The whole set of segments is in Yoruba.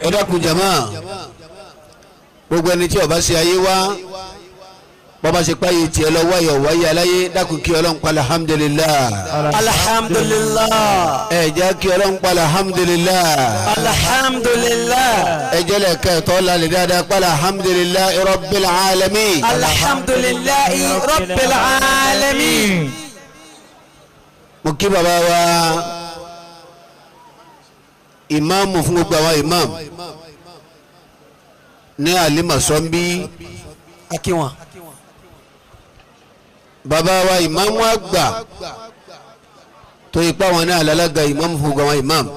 Ẹ dákun jama, gbogbo ẹni tí ó bá ṣe ayé wá, bọ́ba ṣe páyé tiẹ̀ lọ wáyọ̀ wáyé aláyé, dákun kí Ọlọ́run pa alhamdulillah. Alhamdulillah. Ẹ jẹ́ kí Ọlọ́run pa alhamdulillah. Alhamdulillah. Ẹ jẹ́ lẹ́ẹ̀ka ẹ̀tọ́ lálẹ́ dáadáa pa alhamdulillah rabbil alamin. Alhamdulillah rabbil alamin. Mo kí bàbá wa ìmáàmù fún gbogbo àwọn ìmáàmù ní Alimasọ́nbí. Akiwọn. Bàbá wa ìmáàmù àgbà tó ipá wọn ní alága ìmáàmù fún gbogbo àwọn ìmáàmù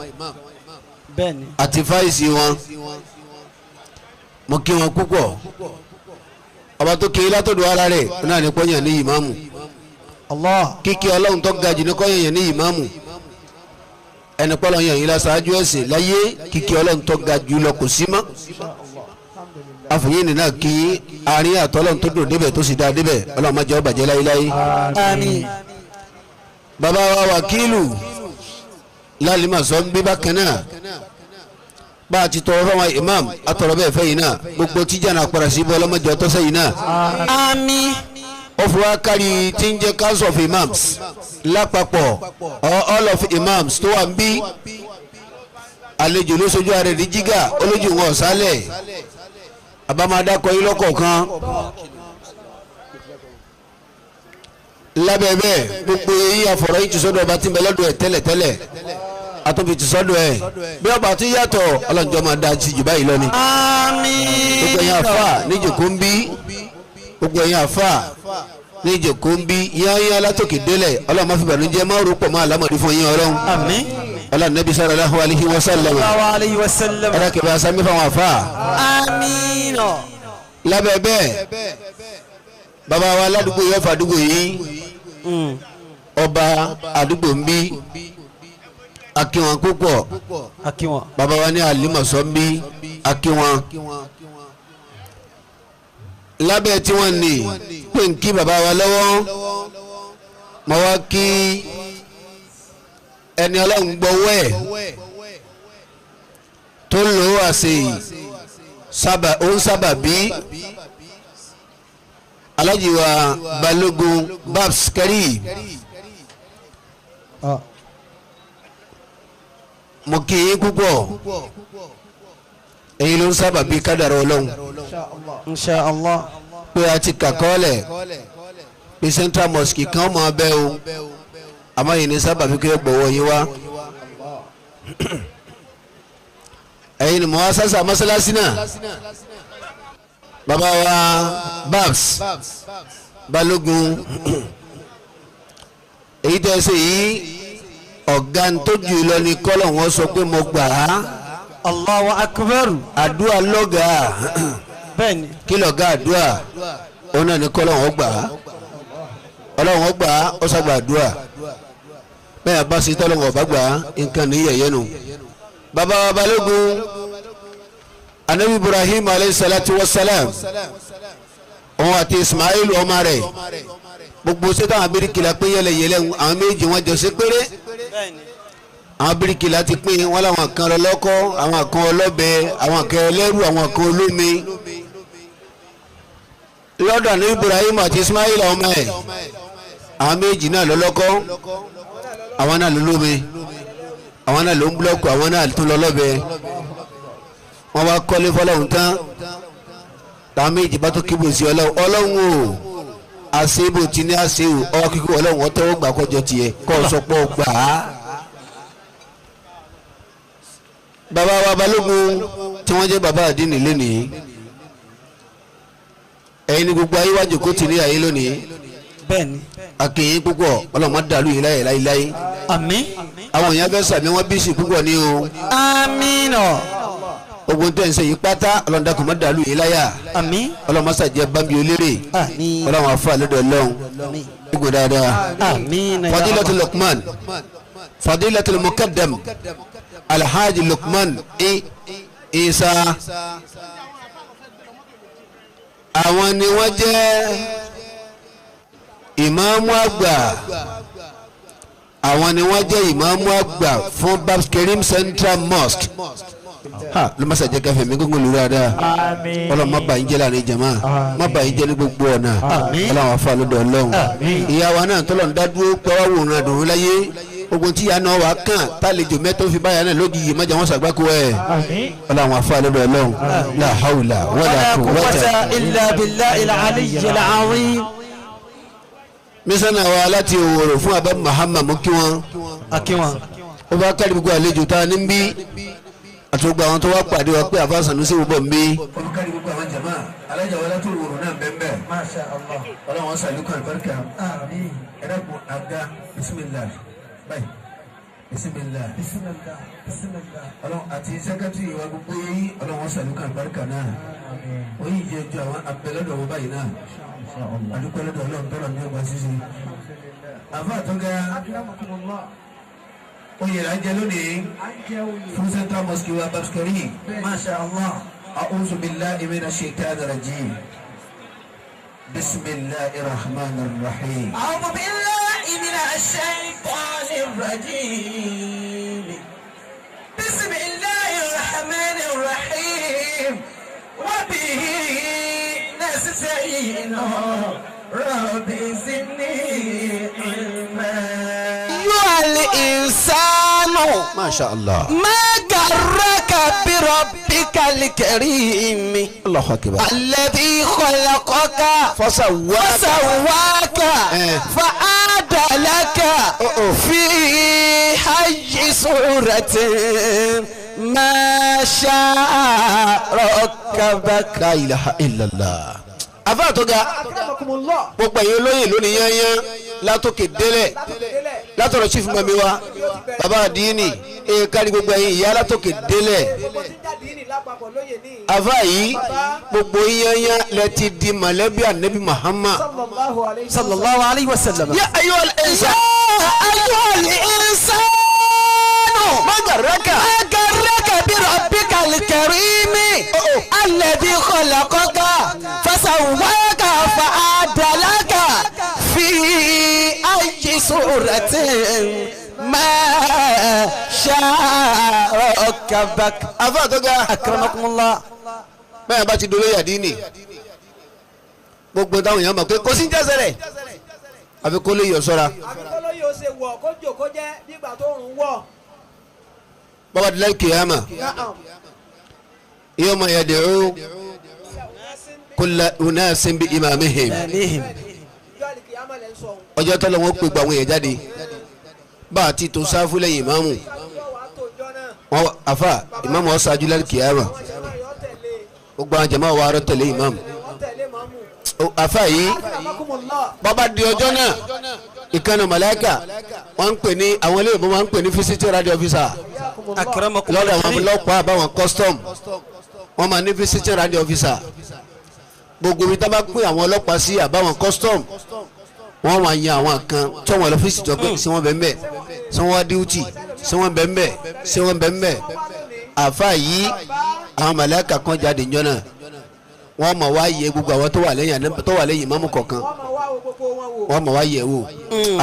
Bẹ́ẹ̀ni. àti fáìsì wọn, mo kí wọn púpọ̀. Ọba tó kiri látọ̀dọ̀ ara rẹ̀ náà ní kọ́yàn ní ìmáàmù. Allah. Kíkí Ọlọ́run tó ga jù ní kọ́yàn ní ìmáàmù. Ẹni pọ́lọ́ yàn yín lásáájú ẹ̀sìn láyé, kíkí Ọlọ́run tó ga jù lọ kò sí mọ́. Àfòyín nínà kí àárín àtọ́lọ́run tó dùn débẹ̀ tó sì dáa débẹ̀, Ọlọ́run má jẹ́ ó bàjẹ́ láyéláyé. Àmín. Bàbá wa wàkílù lálìmọ̀sọ́ ń bí bákan náà, bá a ti tọrọ fáwọn imam atọrọ bẹ́ẹ̀ fẹ́ yìí náà, gbogbo tíjà náà padà sí ibú ọlọ́mọdé ọtọ́sẹ́ yìí náà. Àmín. Ó fi wá kárí tí ń jẹ́ council of imams lápapọ̀, all of imams tó wà ń bí. Àlejò ló sojú ara rẹ̀ ní jígà olójú wọn ọ̀sálẹ̀ àbámadá kọ yín lọ́kọ̀ọ̀kan. Lábẹ́ bẹ́ẹ̀ gbogbo yín àfọ̀rọ̀ yín ti sọ́dọ̀ ọba tí ń bẹ lọ́dọ̀ ẹ̀ tẹ́lẹ̀tẹ́lẹ̀, àtúnfi ti sọ́dọ̀ ẹ̀ bí ọba tí yàtọ̀ ọlọ́njọ́ máa da ti jù báyìí lọ ni. Àmín. Gbogbo ẹ̀yin àfà níjòkó ń bí, gbogbo ẹ̀yin àfà níjòkó ń bí yáyá látòkè délẹ̀, Ọlọ́run má fi bànújẹ́ má rò pọ̀ mọ́ àlámọ̀dé fún yín Ọlọ́run. Àmín. Ọlọ́run Nabi sallallahu alaihi wa sallam. Sallallahu alayhi wa sallam. Ẹ̀rọ kẹfẹ́ asami fáwọn àfà. Àmín. Lábẹ́ bẹ́ẹ̀ bàbá wa ládùúgbò yóò fàdúgbò yìí, ọba àdúgbò ń bí, akíwọn púpọ̀. Akiwọn. Bàbá wa ní Alimasọ ń bí, akíwọn. Lábẹ́ tí wọ́n ní pé ń kí bàbá wa lọ́wọ́, mo wá kí ẹni Ọlọ́run gbọ́wọ́ ẹ̀ tó lò ó àṣẹ sábà ó ń sábà bí Alhaji wa Balógun Babs Karim. Mo kí yín púpọ̀, èyí ló ń sábà bí kádàrá Ọlọ́run. Insha Allah. Pé a ti kàkọ́lẹ̀ pé Central Mosque kan mọ̀ abẹ́ o, àmọ́ yìí ní sábà bí kí ó gbọ́wọ́ yín wá. Ẹ̀yin ni mo wá sásà mọ́sálásí náà, bàbá wa Babs Balógun, èyí tẹ́ ẹ ṣe yìí ọ̀gá tó jù lọ ní kọ́lọ̀ wọn sọ pé mo gbà á. Allahu akbar. Àdúrà lọ́gàá. Bẹ́ẹ̀ni. Kí lọ́gàá àdúrà òun náà ní kọ́lọ̀ wọn gbà á. Ọlọ́run wọn gbà á, ó sàgbà àdúrà. Bẹ́ẹ̀ bá ṣe tọ́lọ́run ọ̀bá gbà á, nǹkan ní yẹ̀yẹ́ nu. Bàbá wa Balógun, Anabi Ibrahim alayhi salatu wa salam, òun àti Ismail ọmọ rẹ̀, gbogbo sẹ́tàn abirikìlà pé yẹlẹyẹlẹ àwọn méjì wọn jọ sí péré. Àwọn birikìlà ti pín wọn làwọn kan lọ́kọ́, àwọn kan ọlọ́bẹ, àwọn kan ẹlẹ́rú, àwọn kan olómi. Lọ́dọ̀ ní Ibrahim àti Ismail ọmọ ẹ̀, àwọn méjì náà lọ́lọ́kọ́, àwọn náà lólómi, àwọn náà ló ń búlọ́ọ̀kù, àwọn náà tún lọ́lọ́bẹ. Wọ́n wá kọ́lé fọlọ́hún tán, làwọn méjì bá tó kíbo sí Ọlọ́run. Ọlọ́run o, àṣebò tí ní àṣewò ọwọ́ kíkú Ọlọ́run ọtẹ́wọ́ gbà kọjọ tiẹ̀ kọ́ ọ sọ pé ọ gbà á. Bàbá wa Balógun tí wọ́n jẹ́ bàbá àdínì lónìí, ẹ̀yin ni gbogbo ayé wájú kó tì ní ayé lónìí. Bẹ́ẹ̀ni. Akínyìn púpọ̀, Ọlọ́run má dàlú yìí láyè láyéláyé. Àmín. Àwọn èèyàn fẹ́ sàmì wọn bísí púpọ̀ ní o. Àmín. Ogun tẹ̀ ń ṣe yìí pátá, Ọlọ́run dákun má dàlú yìí láyà. Àmín. Ọlọ́run má ṣàjẹ́ bámbi olérè. Àmín. Ọlọ́run afa lọ́dọ̀ Ọlọ́run. Àmín. Gbogbo dáadáa. Àmín. Fadilatul Luqman, Fadilatul Muqaddam, Alhaji Luqman Isa, àwọn ni wọ́n jẹ́ ìmáàmù àgbà, àwọn ni wọ́n jẹ́ ìmáàmù àgbà fún Babs Karim Central Mosque. Ha lọ́mọ́sá jẹ́ káfíń mi gbogbo lórí ada. Àmín. Ọlọ́run má bà yín jẹ́ láàrin jama. Má bà yín jẹ́ ní gbogbo ọ̀nà. Àmín. Ọlọ́run afa lọ́dọ̀ Ọlọ́run. Àmín. Ìyá wa náà tọ́lọ̀ ń dá dúró pé wá wòran àdùnnú láyé. Ogun tí ìyá náà wà kàn tálejò mẹ́tọ́ fi báyà náà lógìyì má jẹ́ wọ́n sàgbákò ẹ̀. Àmín. Ọlọ́run afa lọ́dọ̀ Ọlọ́run. La hawla wala ولا quwwata. قوة إلا بالله العلي العظيم. Mísánà wa láti òwòrò fún Abba Muhammad mú kí wọn. Akínwọn. Ó bá kárí gbogbo àlejò tá a ní ń bí àti gbogbo àwọn tó wá pàdé wa pé àfa Sanusi wò bọ̀ ń bí. Ó bá kárí gbogbo àwọn jàmá alájà wa láti òwòrò náà bẹ́ẹ̀ bẹ́ẹ̀. Masha Allah. Ọlọ́run sàlùkọ́ àlùbáríkà. Àmín. Ẹ̀rẹ́kùn àga bisimilá báyìí bisimilá. Bismillah. Bismillah. Ọlọ́run àti sẹ́kẹ́tìrì wa gbogbo yín Ọlọ́run sàlùkọ́ àlùbáríkà náà. Àmín. Oyin jẹ́ ju àwọn abẹ́lẹ́dọ̀ wọn báyìí náà. Àdúpẹ́ lọ́dọ̀ Ọlọ́run tọ́lọ̀ ní ọgbà ṣíṣe. Àfa àtọ́gá Akramakumullah. oyè là ń jẹ lónìí À ń jẹ oyè. fún Central Mosque wa Babskari. Masha Allah. أعوذ بالله من الشيطان الرجيم بسم الله الرحمن الرحيم أعوذ بالله من الشيطان الرجيم. بسم الله الرحمن الرحيم. وبه نستعين رب زدني علما. أيها الإنسان ما شاء الله ما غرك بربك الكريم الله أكبر الذي خلقك فسواك فسواك إيه. فعدلك في أي صورة ما شاء ركبك. لا إله إلا الله àfa àtọ́gá Akramakumullah. gbogbo ẹ̀yin olóyè lónìí yányán látòkè délẹ̀ Délẹ̀. látọ̀rọ̀ chief mami wa bàbá àdínì ẹ̀ kárí gbogbo ẹ̀yin ìyá látòkè délẹ̀ Gbogbo tí ń jáde yìí ní lápapọ̀ lóye ní. àfa yìí gbogbo yányán lẹ ti di mọ̀lẹ́bí ànábì Muhammad. Sallallahu alayhi wa صلى الله عليه وسلم. يا أيها الإنسان يا أيها الإنسان ما غرك ما غرك بربك الكريم الذي خلقك فسواك فعدلك في أي صورة ما شاء ركبك. àfa àtọ́gá أكرمكم الله. bẹ́ẹ̀ bá ti dolóyè àdínì gbogbo táwọn èèyàn mọ̀ pé kò sí ń jẹ́sẹ̀ rẹ̀ àfi kó lè yọ̀ sọ́ra Àbí kó lóye ó ṣe wọ̀ kó jòkó jẹ́ nígbà tó rùn wọ̀. bàbá dilẹ̀ kìyàmà Na'am. yawma yad'u kulla unasin bi imamihim آمين. Ìjọ àlìkìyámà lẹ́ ń sọ òun. ọjọ́ tọ́lọ́ wọn pè gbọ́ àwọn èèyàn jáde bá a ti tó sáfù lẹ́yìn ìmáàmù Kálukú wàá tó ìjọ náà. wọn àfà ìmáàmù ó ṣáájú lẹ́yìn kìyàmà Àwọn jàmáà yọ tẹ̀lé. gbogbo àwọn jàmáà wa rọ tẹ̀lé ìmáàmù Wọ́n tẹ̀lé màmú. àfà yìí Akramakumullah. bàbá di ọjọ́ náà ìkànnì màláíkà wọ́n ń pè ní àwọn ilé ìbọn wọ́n ń pè ní visiting radio officer أكرمكم lọ́dọ̀ àwọn الله. ọlọ́pàá àbáwọn custom wọ́n máa ní visiting radio officer gbogbo ibi tá a bá pín àwọn ọlọ́pàá sí àbáwọn custom wọ́n máa yan àwọn kan tí wọ́n lọ fíìsì jọ pé sí wọ́n bẹ́ẹ̀ bẹ́ẹ̀ sí wọ́n wá duty sí wọ́n bẹ́ẹ̀ bẹ́ẹ̀ sí wọ́n bẹ́ẹ̀ bẹ́ẹ̀ àfa yìí àwọn màláíkà kan jáde njọ́ náà wọ́n máa wá yẹ gbogbo àwọn tó wà lẹ́yìn tó wà lẹ́yìn ìmáàmù kọ̀ọ̀kan Wọ́n máa wá wo gbogbo wọn wò. wọ́n máa wá yẹ̀ wò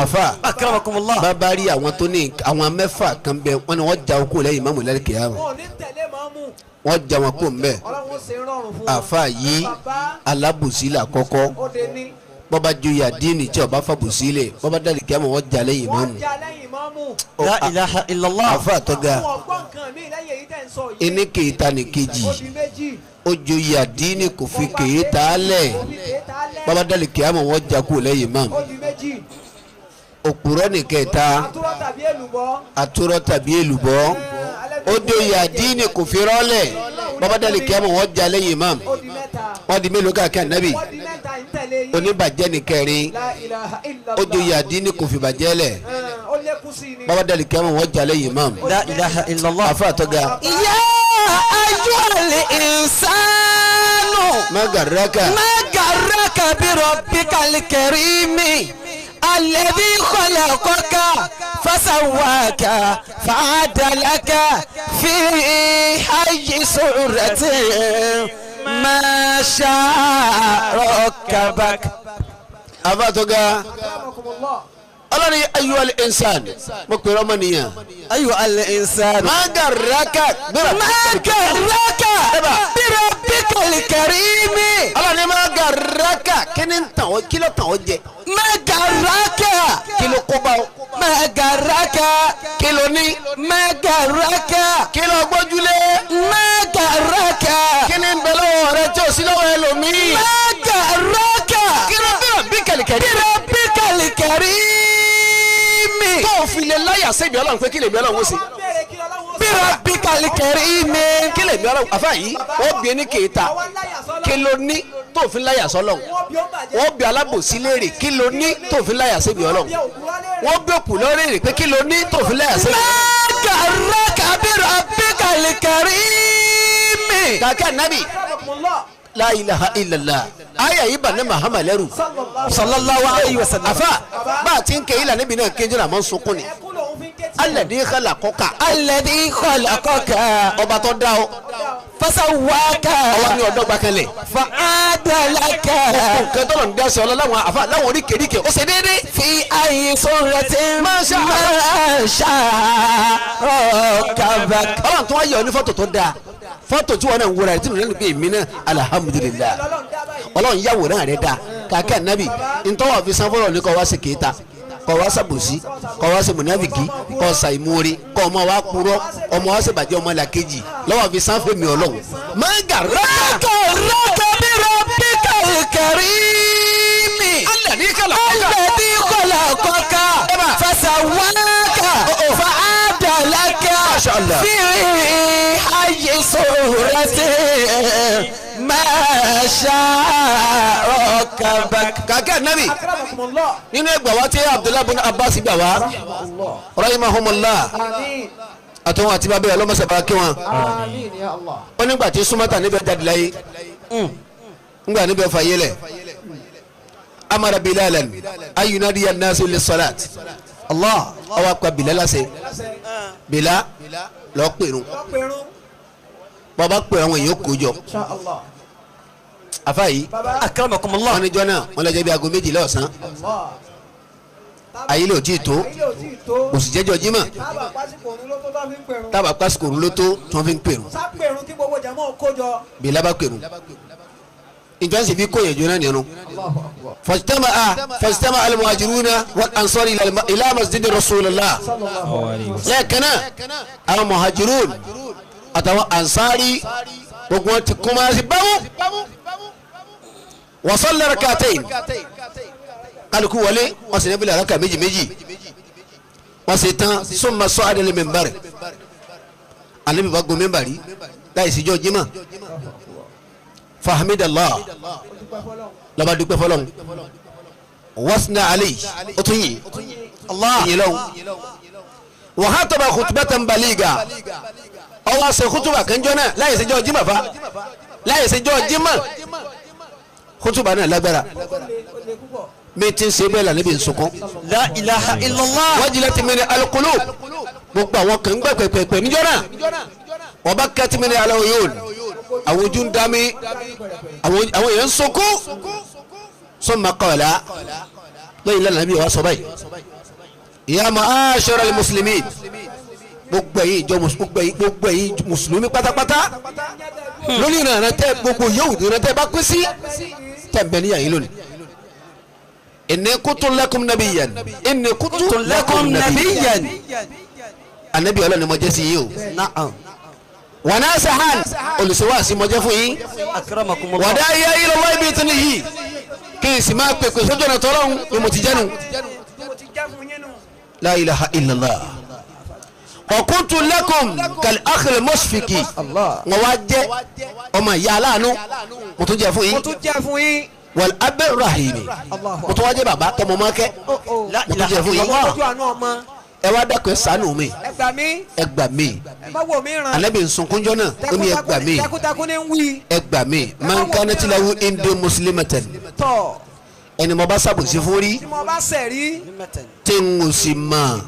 àfa أكرمكم الله. bàbá rí àwọn tó ní àwọn mẹ́fà kan bẹ wọ́n ní wọ́n já okó lẹ́yìn ìmáàmù lẹ́yìn kìyàmù Wọn ò ní tẹ̀lé màmú. wọ́n já wọn kó mbẹ́ Ọlọ́run ó ṣe ń rọrùn fún wọn. àfa yìí Bàbá alábòsí là kọ́kọ́ ó de ní. bọ́ba joyè àdínì tí ọba fàbòsí lẹ̀ bọ́ba dàlí kìyàmù wọ́n já lẹ́yìn Wọ́n ìmáàmù já lẹ́yìn màmú. لا إله إلا الله. àfa àtọ́gà Àwọn ọgbọ́n nǹkan míì lẹ́yìn èyí tẹ̀ ń sọ yìí. ẹni kèéta ní kejì Ó di méjì. ó joyè àdínì kò fi kèéta lẹ̀ Ó fi kèéta lẹ̀. bọ́ba dàlí kìyàmù wọ́n já kó lẹ́yìn ìmáàmù Ó di méjì. òpùrọ́ ní kẹta Àtúrọ̀ tàbí èlùbọ́. àtúrọ́ tàbí èlùbọ́ ó joyè àdínì kò fi rọ́lẹ̀ bọ́ba dàlí kìyàmù wọ́n já lẹ́yìn ìmáàmù Ó di mẹ́ta. wọ́n di mélòó káàkiri ànábì Wọ́n di mẹ́ta ń tẹ̀lé yín. oníbàjẹ́ ní kẹrin La ilaha illallah. ó joyè àdínì kò fi bàjẹ́ lẹ̀ Ó lékún sí i ni. bàbá dàlí kìyàmù wọ́n jà lẹ́yìn imam لا إله إلا الله. àfa àtọ́gà يا أيها الإنسان magaraka ما غرك بربك الكريم الذي خلقك فسواك فعدلك في أي صورة ما شاء ركبك. àfa àtọ́gà Akramakumullah. ọlọ́run. Ọlọ́ni ayyuhal insan mo pèrè ọmọ nìyẹn. Ayyuhal insan. Ma garraka Ma garraka birabbikal karimi. Ọlọ́ni ma garraka kí ni tàn ọ́ kí ló tàn ọ́ jẹ. Ma garraka. Kí ló kó bá ọ. Ma garraka. Kí ló ní. Ma garraka. Kí ló gbójúlé. Ma garraka. Kí ni ń bẹ lọ́wọ́ rẹ tí o sí lọ́wọ́ ẹlòmíì. Ma garraka. Kí ló birabbikal karimi. Birabbikal karimi. Tó o fi lè láyà sẹ́mi Ọlọ́run pé kí lèmi Ọlọ́run ó ṣe. Birabbikal karimi. Kí lèmi Ọlọ́run àfa yìí ó bí ẹni kéta kí ló ní tó fi láyà sọ́lọ́run. Wọ́n bí alábòsí léèrè kí ló ní tó fi láyà sẹ́mi Ọlọ́run. Wọ́n bí òkú lọ́rẹ́rè pé kí ló ní tó fi láyà sẹ́mi Ọlọ́run. Ma garraka birabbikal karimi. Kàkẹ́ nàbì la ilaha illallah aya yìí bà ní Muhammad lẹ́rù sallallahu alayhi wa sallam. Afa bá a ti ń ké ilà níbi náà kéjì náà máa ń sunkún ni. Alladhi khalaqaka. Alladhi khalaqaka. Ọba tó dá ọ. Fasawwaka. Ọwọ́ ní ọ̀dọ́gba kanlẹ̀. Fa'adalaka. Gbogbo nǹkan tó lọ ń dẹ́sẹ̀ ọlọ́ láwọn afa láwọn oríkèéríkèé ó ṣe déédéé. Fi ayyi suratin Ma sha'a ma sha'a rakkabak. Ọlọ́run tó wá yẹ ọ ní fọ́tò tó dáa fọ́tò tí wọn náà ń wúra rẹ̀ tí mo lẹ́nu pé èmi náà alhamdulillah Ọlọ́run yàwòrán rẹ̀ dáa kàkẹ́ nàbì ntọ́wọ́ fi san fọlọ́ ní kọ́ wá sí kéta kọ́ wá sàbòsí kọ́ wá sí mùnàfìkì kọ́ sàìmúre kọ́ ọmọ wa kúrọ́ ọmọ wa sì bàjẹ́ ọmọ làkejì lọ́wọ́ fi san fèmí Ọlọ́run. Mọ́gà rọ́kà Rọ́kà birabbikal karimi. alladhi khalaqaka. Alladhi khalaqaka fasawwaka fa'adalaka Masha Allah. fi ayyi suratin ma sha'a rakkabak. Kàkẹ́ nàbì nínú ẹgbàá wa tí Abdullahi bin Abbas gbà wá rahimahumullah àtọ́wọn àti bàbá yẹn ọlọ́mọṣẹ́ kí wọn. Ó nígbà tí súnmọ́tà níbẹ̀ jáde láyé ńgbà níbẹ̀ fàyè lẹ̀ amara bilalan ayunadi yannasu lis-salat Allah ọwọ́ akpa Bilal lásẹ̀ Bilal lọ́ọ́ pèrún bàbá pè àwọn èèyàn kó jọ afa yìí Akramakumullah. wọn níjọ náà wọn lọ jẹ bí aago méjìlá ọ̀sán ayé lè ò tí ì tó kò sì jẹ́jọ́ jímọ̀ tábà pásíkò òun ló tó tí wọ́n fi ń pèrún sápẹ̀rún kí gbogbo jàmọ́ kó jọ. Bilal bá pèrún ìjọ sì fi kó yẹn jóná nínú. Fajtama al-muhajiruna wal-ansar ila masjid rasulillah lẹ́ẹ̀kan náà àwọn muhajirun àtàwọn ansari gbogbo wọn ti kún máa sí bámú wa salla rak'atayn kálukú wọlé wọn sì ní bílẹ̀ raka méjì méjì wọn sì tán summa sa'ada lil-minbar Ànábì bá gun mímbàrí láì síjọ́ jimá fahamidallah lọba dúpẹ́ fọ́lọ́run wasna alayhi ó tún yìí Allah. yìí lọ́wọ́ wa khataba khutbatan baliga ọwọ́ àṣẹ khutuba kanjọ́ náà láì síjọ́ jimá fa láì síjọ́ jimá khutuba náà lágbára mi ti ń ṣe bẹ́ẹ̀ là níbi nsukun. La ilaha illallah. wajilat min al-qulub gbogbo àwọn kan ń gbẹ pẹpẹpẹ níjọ́ náà wa bakkat min al-uyun àwọn ojú ń dá mi àwọn èèyàn ń sunkún summa qala lẹ́yìn lẹ́nu àbí wàá sọ báyìí ya ma'ashara al-muslimin gbogbo ẹ̀yin ìjọ gbogbo ẹ̀yin mùsùlùmí pátápátá lórí ìrànà tẹ gbogbo yòówù ìrànà tẹ bá pín sí tẹ̀ ń bẹ níyà yín lónìí. Inni kuntu lakum nabiyyan inni kuntu Lakum nabiyyan. Anabi Ọlọ́run ni mo jẹ́ sí yín o. Na'am. Wa nasihan olùsèwàsí mo jẹ́ fún yín. Akramakumullah. Wa da'iyan ila Allahi bi idhnihi kí n sì máa pèpè sójú ọ̀nà tọ́lọ́hún ni mo ti jẹ́nu. La ilaha illallah. Wa kuntu lakum kal akhil mushfiki wọ́n wá jẹ́ ọmọ ìyá aláàánú mo tún jẹ́ fún mo yín. tún jẹ́ fún yín. Wal abi rahimi mo tún wá jẹ́ bàbá tọmọ mọ́kẹ́ La mo tún jẹ́ fún yín. ojú àánú ọmọ Ẹ wá dákun ẹ ṣàánú mi ẹ gbà mí ẹ gbà mí. ẹ má wò mí ràn. Ànábì nsọkúnjọ náà ó ní ẹ gbà mí takuntakun ní ń wí. ẹ gbà mí man kanat lahu indi muslimatan tọ̀ ẹni mo bá ṣàbòsí fún rí tí mo bá ṣẹ̀ rí tí n ò sì mọ̀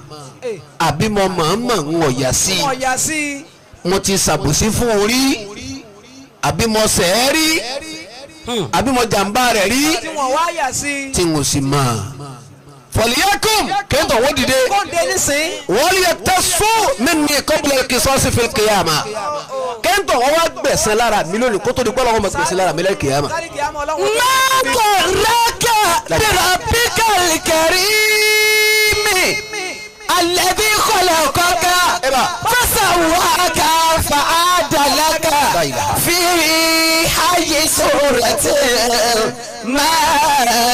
àbí mo mọ̀ ń ọ̀yà sí mo yà sí i. mo ti ṣàbòsí fún un rí àbí mo ṣẹ̀ ẹ́ rí àbí mo jàǹbá rẹ̀ rí tí wọ́n wá yà sí i. tí n ò sì mọ̀ Fọlíyàkùn kéńtọ̀ wọ́n dìde. Wọ́n yẹ tẹ́sù minni qabla al-qisas fi al-qiyama. Kéńtọ̀ wọ́n wá gbẹ̀sẹ̀ lára mi lónìí kótó di kọ́lọ́ wọn gbẹ̀sẹ̀ lára mi lẹ́yìn kìyàmà. Ma gharraka bi rabbikal karimi alladhi khalaqaka fasawwaka fa'adalaka fi hayyi suratin ma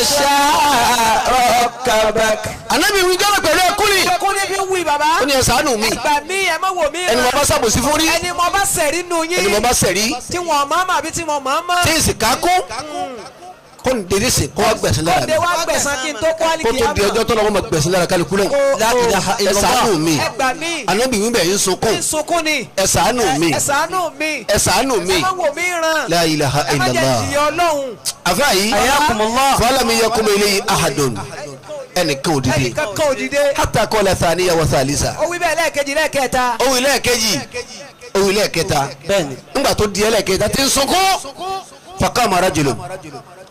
sha'a rakkabak. Ànábì wí jọ́nà pẹ̀lú ẹkúnni. Ẹkúnni fi wí bàbá. Ó ní ẹ ṣàánú mi. Ẹgbà mi ẹ má wò mí. Ẹni mo bá ṣàbòsí fún rí. Ẹni mo bá sẹ̀rí nù yín. Ẹni mo bá sẹ̀rí. Tí wọ́n máa ma àbí tí wọ́n máa ma. Tí ìsì kákó. Kó ní dédé sè kó wá gbẹ̀sán lára mi. Kó dé wá gbẹ̀sán kí n tó kó àlìkí àmọ́. Kó tó di ọjọ́ tó lọ́wọ́ ma gbẹ̀sán lára kálukú lẹ́wọ̀. Ẹ ṣàánú mi. Ẹgbà mi. Ànábì wí bẹ́ẹ̀ ń sunkún. Ń sunkún ni. Ẹ ṣàánú mi. Ẹ ṣàánú mi. Ẹ ṣàánú mi. Ẹ má wò mí ràn. La ilaha Ẹ má jẹ́ illallah. jìyà Ọlọ́run. Àfáà yìí. Hayyakumullah. Falam yakum ilayhi ahadun. Ẹnìkan ò dìde. Ẹnìkan kan ò dìde. Hatta qala thaniya wa thalitha. Ó wí bẹ́ẹ̀ lẹ́ẹ̀kejì lẹ́ẹ̀kẹta. Ó wí lẹ́ẹ̀kejì. Ó wí lẹ́ẹ̀kẹta. Bẹ́ẹ̀ni. Ńgbà tó di ẹlẹ́ẹ̀kẹta tí ń sunkún. Faqama rajulun.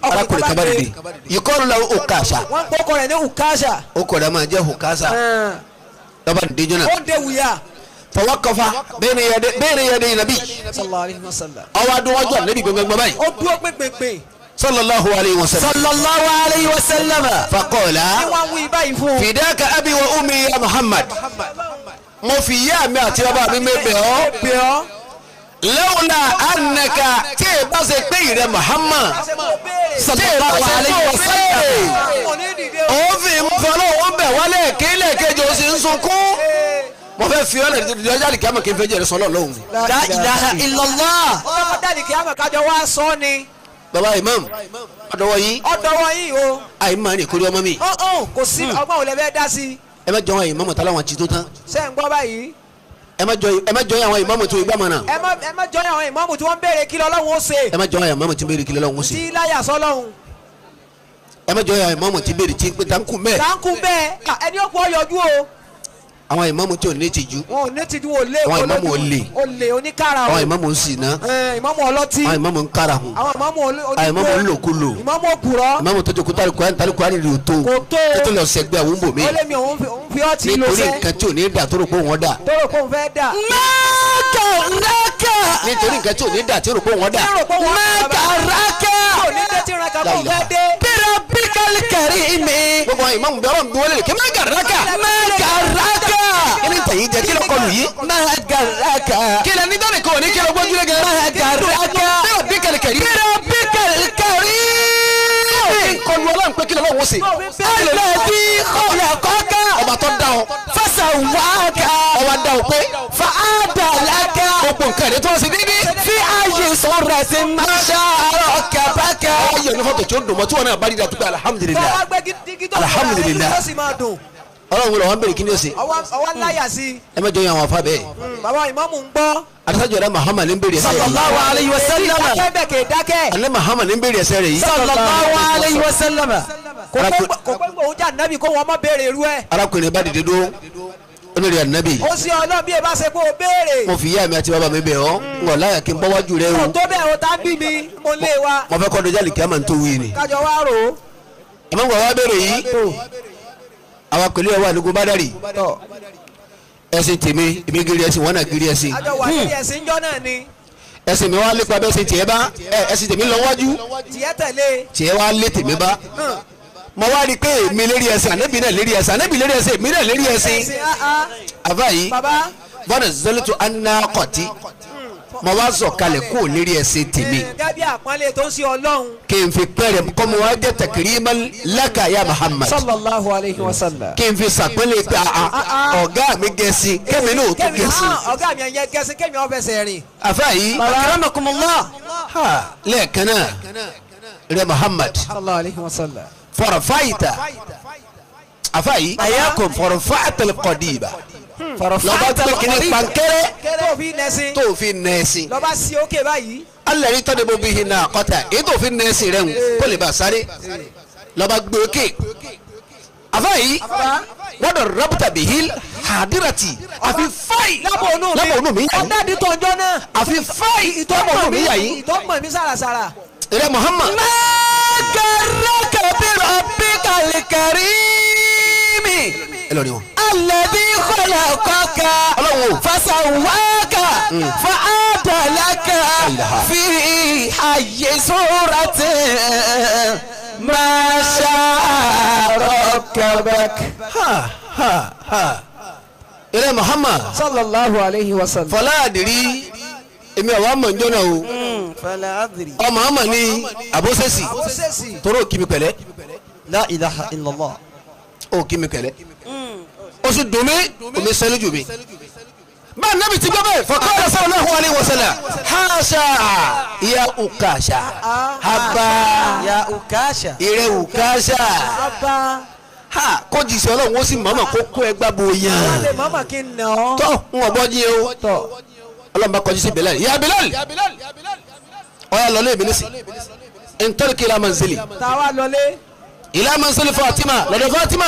Arákùnrin kan bá dìde. Yuqalu lahu Ukasha. Wọ́n ń kókó rẹ̀ ní Ukasha. Ó kọ̀ dà máa jẹ́ Ukasha. Lọ́ba dìde jọ́nà. Ó de wùyà. Fawaqafa bayna yaday nabi. Sallallahu alayhi wa sallam. Ọwọ́ adúwájú ànábì gbẹngbẹngbẹ báyìí. Ó dúró pínpínpín. Sallallahu alayhi wa sallam. Sallallahu alayhi wa sallam. Faqala. Ní wọ́n wí báyìí fún un. Fidaka abi wa ummi ya Muhammad. Mo fi ìyá mi àti bàbá mi mẹ́bẹ̀ ọ́. Bẹ̀ ọ́. Lawla annaka tí ì bá ṣe pé ìrẹ Muhammad. Tí ì bá ṣe pé o béèrè. Òfin fọlọ́ òun bẹ̀ wálé kílẹ̀ kejì ó sì ń sunkún. Mo fẹ́ fi ọ́ lẹ̀ lọ́jà lè kíámà kí n fẹ́ jẹ́rìí sọ́lọ́ lọ́hùn. La ilaha illallah. Ọlọ́mọ dàdí kíámà kájọ wá sọ ni. Baba imam ọdọwọ yín. Ọdọwọ yín o. Àyè máa ní ìkórè ọmọ mi. Kò sí ọgbọ́n òlẹ̀ bẹ́ẹ̀ dá sí. Ẹ má jọ àwọn ìmáàmù tá láwọn ti tó tán. Ṣé ń gbọ́ báyìí? Ẹ má jọ àwọn ìmáàmù tó igbá mọ̀nà. Ẹ má jọ àwọn ìmáàmù tí wọ́n ń béèrè kí lọ́lọ́run ó ṣe. Ẹ má jọ àwọn ìmáàmù tí ń béèrè kí lọ́lọ́run ó ṣe. Tí láyà sọ́lọ́run. Ẹ má jọ àwọn ìmáàmù tí ń béèrè tí ń pé táǹkù mẹ́ẹ̀. Táǹkù bẹ́ẹ̀ ẹni ó kú ọ yọjú o. Àwọn ìmáàmù tí ò ní tìjú. Wọn ò ní tìjú ò lé. Àwọn ìmáàmù ò lè. Ò lè oníkàrà o. Àwọn ìmáàmù ń ṣìnà. Ìmáàmù ọlọ́tí. Àwọn ìmáàmù ń kára hùn. Àwọn ìmáàmù onígbó. Àwọn ìmáàmù ń lòkulò. Ìmáàmù òpùrọ́. Ìmáàmù tó jókòó tálíkùránì tálíkùránì rè tó. Kò tó. Tó lọ sẹ́gbẹ́ àwọn bòmí. Ó lé mi òun fi ọtí lọ Nítorí sẹ́. nǹkan tí ò ní dà tó rò pé òun dà. Tó rò pé òun fẹ́ dà. Ma gharraka. Nítorí nǹkan tí ò ní dà tó rò pé òun dà. Ma gharraka. Kò ní dé tí ìran kan kò fẹ́ dé. Bi rabbikal karimi. Gbogbo àwọn ìmáàmù bí ọlọ́run bí wọlé lè kí má gharraka. Ma gharraka. Kí ni tẹ̀yìn jẹ kí ló kọlù yìí? Ma gharraka. Kí lẹ ní dọ́nì kan ò ní kí ló gbójú lé gan. Ma gharraka. Bí rabbikal karimi. Bi rabbikal karimi. Kọlu ọlọ́run pé kí lọ́wọ́ ṣe. Alladhi khalaqaka. Ọba tó dá ọ. Fasawwaka. Ọba dá ọ pé. Fa'adalaka. Gbogbo nǹkan rẹ̀ tó ń ṣe déédéé. Fi ayyi suratin ma sha'a rakkabaka. Ọwọ́ yẹ̀ ní fọ́tò tí ó dùn mọ́ tí wọ́n náà bá rí dàtúgbà alhamdulillah. Tọ́wọ́ gbé dígí tó Alhamdulillah. tó sì máa dùn. Ọlọ́run wọlé wọn bèrè kí ni ó ṣe. Ọwọ́ láyà sí i. Ẹ má jọ yẹn àwọn afa bẹ́ẹ̀. Bàbá ìmáàmù ń gbọ́. Adásàjọ́ rẹ̀ Muhammad ń bèrè ẹsẹ̀ rẹ̀ yìí. Sallallahu alayhi wa sallam. Dákẹ́ bẹ̀ kè dákẹ́. Alẹ́ Muhammad ń bèrè ẹsẹ̀ rẹ̀ yìí. Sallallahu alayhi wa sallam. Kò pé òun jà nábì kó wọn má béèrè irú ẹ̀. Arákùnrin bá dìde dúró. Ó ní rẹ̀ ànábì. Ó sì ọlọ́run bí ẹ bá ṣe pé o béèrè. Mo fi ìyá mi àti bàbá mi bẹ̀ ọ́. N ò láyà kí n bọ́ wájú rẹ o. Kò tó bẹ́ẹ̀ o tá bí mi mo lé wa. Mo fẹ́ kọ́ dọjá lè kí a máa ń tó wí ni. Kájọ wá rò ó. Àmọ́ nǹkan wá béèrè yìí. Àwa pẹ̀lú ẹ̀ wà lóko Bádàrí. Ẹ̀sìn tèmi èmi gírí ẹ̀sìn wọn náà gírí ẹ̀sìn. Àjọ wà ní ẹ̀sìn jọ́ náà ni. Ẹ̀sìn mi wá lépa bẹ́ẹ̀ sìn tiẹ̀ bá ẹ̀sìn tèmi lọ wájú. Tiẹ̀ tẹ̀lé. Tiẹ̀ wá lé tèmi bá. Mo wá rí i pé èmi lérí ẹ̀sìn ànábì náà lérí ẹ̀sìn ànábì lérí ẹ̀sìn èmi náà lérí ẹ̀sìn. Àbá yìí bọ́dà zọlẹ́tò anákọ̀tì mo wá sọ̀kalẹ̀ kó lérí ẹ̀sìn tèmi. Gẹ́gẹ́ bí àpọ́nlé tó ń ṣe Ọlọ́run. Kí n fi pẹ́rẹ́ kọ́ mo wá jẹ́ takriman laka ya Muhammad. Sallallahu alayhi wa sallam. Kí n fi sàpẹ́lẹ̀ pé ọ̀gá mi gẹ̀ẹ́sì kémi náà ò tó gẹ̀ẹ́sì. Ọ̀gá mi ẹ̀yẹ gẹ̀ẹ́sì kémi ó fẹsẹ̀ rìn. Àfáà yìí. Akramakumullah. Lẹ́ẹ̀kan náà rẹ Muhammad. Sallallahu alayhi wa sallam. Farafayita. Àfáà yìí. Ayakum. Farafa'ta al-qadiba. Lọ́ba tó kini pankẹ́rẹ́ tó fi nẹ́ẹ̀sì. Lọ́ba sí òkè báyìí. Alẹ́ tọ́ni bó bí hinna kọ́tà èyí tó fi nẹ́ẹ̀sì rẹ̀ ń kó lè bá sáré. Lọ́ba gbé òkè. Àfáà yìí wọ́n dọ̀ rọ́bùtà bìhíl hadirati àfi fáì lábọ̀ onú mi yà yìí. Ọ̀dà tó ọjọ́ náà. Àfi fáì lábọ̀ onú mi yà yìí. Ìtọ́gbọ̀n mi sàràsàrà. Ìrẹ́ Muhammad. Ma garraka bi rabbikal karim. Ẹ lọ rí wọn. الذي خلقك Ọlọ́run o. فسواك فعدلك في أي صورة ما شاء ركبك. Ha ha ha. Ilé Muhammad. صلى الله عليه وسلم. Fọlá àdìrí èmi àwọn àmọ̀ njọ́ náà o. فلا أدري. Ọmọ àmọ̀ ní àbóṣẹ́sì. Ó ṣèṣì. Toró kí mi pẹ̀lẹ́. لا إله إلا الله. Ó kí mi pẹ̀lẹ́. Ó sì dùn mí, omi sẹ́lẹ̀ jù mí. Bá Nábì ti gbọ́ bẹ́ẹ̀, faqala sallallahu alaihi wasallam. Haṣa ya Ukasha. Haba يا أكاشا. ìrẹ Ukasha. Abá. Ha kó jìṣẹ́ Ọlọ́run ó sì mọ̀ọ́mọ̀ kó kó ẹgbà bo Wọ́n yàn. lè mọ́mọ́ kí n nà ọ́. Tọ́ ń wọ̀ bọ́ jí o. Tọ́. Ọlọ́run bá kọjú sí Bilal. Ya Bilal. Ọ̀ya lọ́lé mi nísì. Intaliq ila manzili. Tàwa lọlé. Ila manzili Fatima. Lọ́dọ̀ Fatima.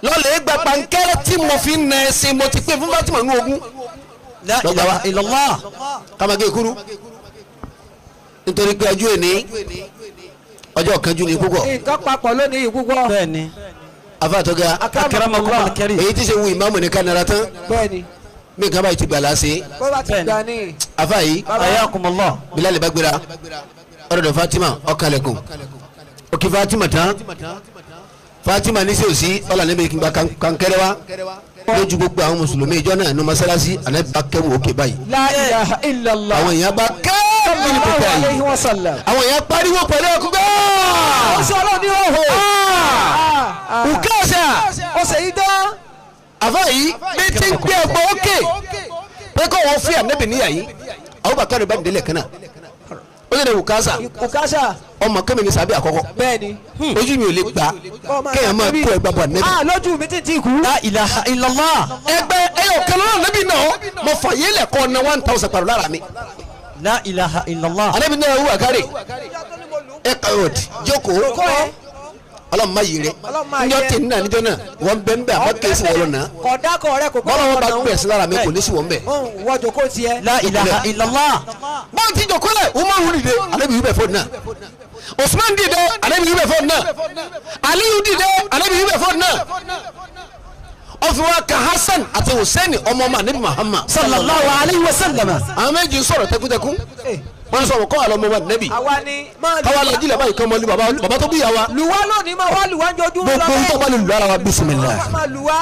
Lọ́lẹ̀ gba pankẹ́rẹ́ tí mo fi ń na ẹṣin mo ti pín fún Fatima ní ogún. لا إله إلا الله. Kàmágé kúrú. Nítorí pé ọjọ́ èní ọjọ́ kanjú ni púpọ̀. Nǹkan papọ̀ lónìí yìí púpọ̀. Bẹ́ẹ̀ni. Afa àtọ́gá. أكرمكم الكريم. Èyí tí ṣe wu ìmáàmù ní kánara tán. Bẹ́ẹ̀ni. Mí nǹkan báyìí ti gbà láṣẹ. Bó bá ti Bẹ́ẹ̀ni. gbà ní. Afa yìí. حياكم الله. Bilal bá gbéra ọ̀dọ̀ Fatima ọ̀kalẹ̀kùn òkè Fatima tán Fatima ní sèosí ọ̀là níbi kí n gba kankẹ́rẹ́ wa lójú gbogbo àwọn mùsùlùmí ìjọ náà ní masalasi ànábì bá kẹ́wò òkè báyìí. La ilaha illallah. Àwọn èèyàn bá kẹ́ẹ̀mí Sallallahu pípẹ́ alayhi yìí wa sallam. àwọn èèyàn pariwo pẹ̀lú ẹkú Ó gbẹ́ẹ́. sọ Ọlọ́run ní òhò. Ukasha. Ó ṣe yí dán. Àfa yìí bí tí ń gbé ọgbọ́n òkè pé kó wọ́n fi ànábì níyà yìí Abubakar bá délẹ̀ kan náà ó lè Ukasha. Ukasha. Ọmọ kẹ́mi ní sábẹ́ àkọ́kọ́. Bẹ́ẹ̀ni. Ojú mi ò lè gbà kéèyàn máa kó ẹgbà bọ̀ nẹ́bí. Ah, lójú mi tí kú. لا إله إلا الله. Ẹgbẹ́ ẹyọ kan lọ́nà nẹ́bí náà mo fà yé lẹ̀kọ́ ọ̀nà 1000 pàrọ̀ lára mi. لا إله إلا الله. Alẹ́bí náà wúwà kárì ẹ kàrọ̀tì jókòó Kọ́ ẹ. Ọlọ́run má yí rẹ Ọlọ́run má njọ́ yẹ. tì nínà níjọ́ náà wọ́n bẹ́ ń bẹ́ àmọ́ kìí sí wọ́n lọ́nà. Kọ̀dákọ̀ rẹ kò kọ́ Bọ́lá wọn bá gbẹ̀ sí lára mi kò ní sí wọ́n bẹ̀. Wọ́n jòkó tiẹ̀. لا إله إلا الله. Bọ́n ti jòkó lẹ̀ Umaru dìde alẹ́bí yìí bẹ̀ fọ́ náà Usman dìde alẹ́bí yìí bẹ̀ fọ́ náà Aliyu dìde alẹ́bí yìí bẹ̀ fọ́ náà ó fi wá ka Hasan àti Hussein ọmọ ọmọ anabi Muhammad. صلى الله عليه وسلم. Àwọn méjì ń sọ̀rọ̀ tẹkútẹkú wọ́n sọ̀rọ̀ kọ́ àlọ́ ọmọ ọmọ anabi Àwa ni máa lù. káwa lọ jílẹ̀ báyìí kọ́ ọmọ ní baba baba tó bí ìyá wa. Lùwá lónìí máa wá lùwá njojúmọ́ Gbogbo ń tọ́ bá lè lù ara wa bisimilah. Máa lùwá.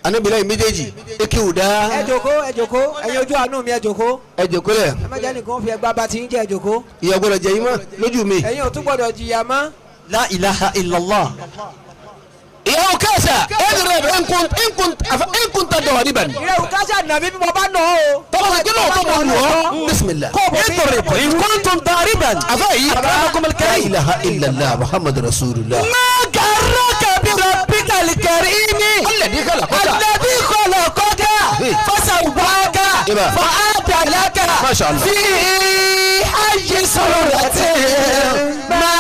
Anabi lẹ́yìn méjèèjì ekéwù dá. Ẹ jòkó, ẹ jòkó, ẹ̀yin ojú àánú mi, ẹ jòkó. Ẹ jòkó lẹ̀. Ẹ má jẹ́ nìkan fi ẹgbàá bá ti ń jẹ́, ẹ jòkó. Ìyá gbọ́dọ̀ jẹ yín mọ́ lójú mi. Ẹ̀yin ò tún gbọ́dọ̀ jìyà mọ́. لا إله إلا الله. Ìyá Ukasha ẹ̀dùnrẹ̀ ẹ̀nkún ta dọ̀wà níbà ni. Ìrẹ̀ Ukasha nàbí bí mo bá nà ọ́ o. Tọ́lá sọ kí lóòótọ́ mo lù ọ́ bisimilah. Kó o bọ̀ sí. اضرب إن كنتم ضاربا. Àfa yìí. أكرمكم La الكريم. ilaha illallah Muhammadu rasulullah. ما غرك بربك الكريم. Alladhi khalaqaka. الذي خلقك فسواك إبا. فعدلك ما شاء الله. في أي صورة ما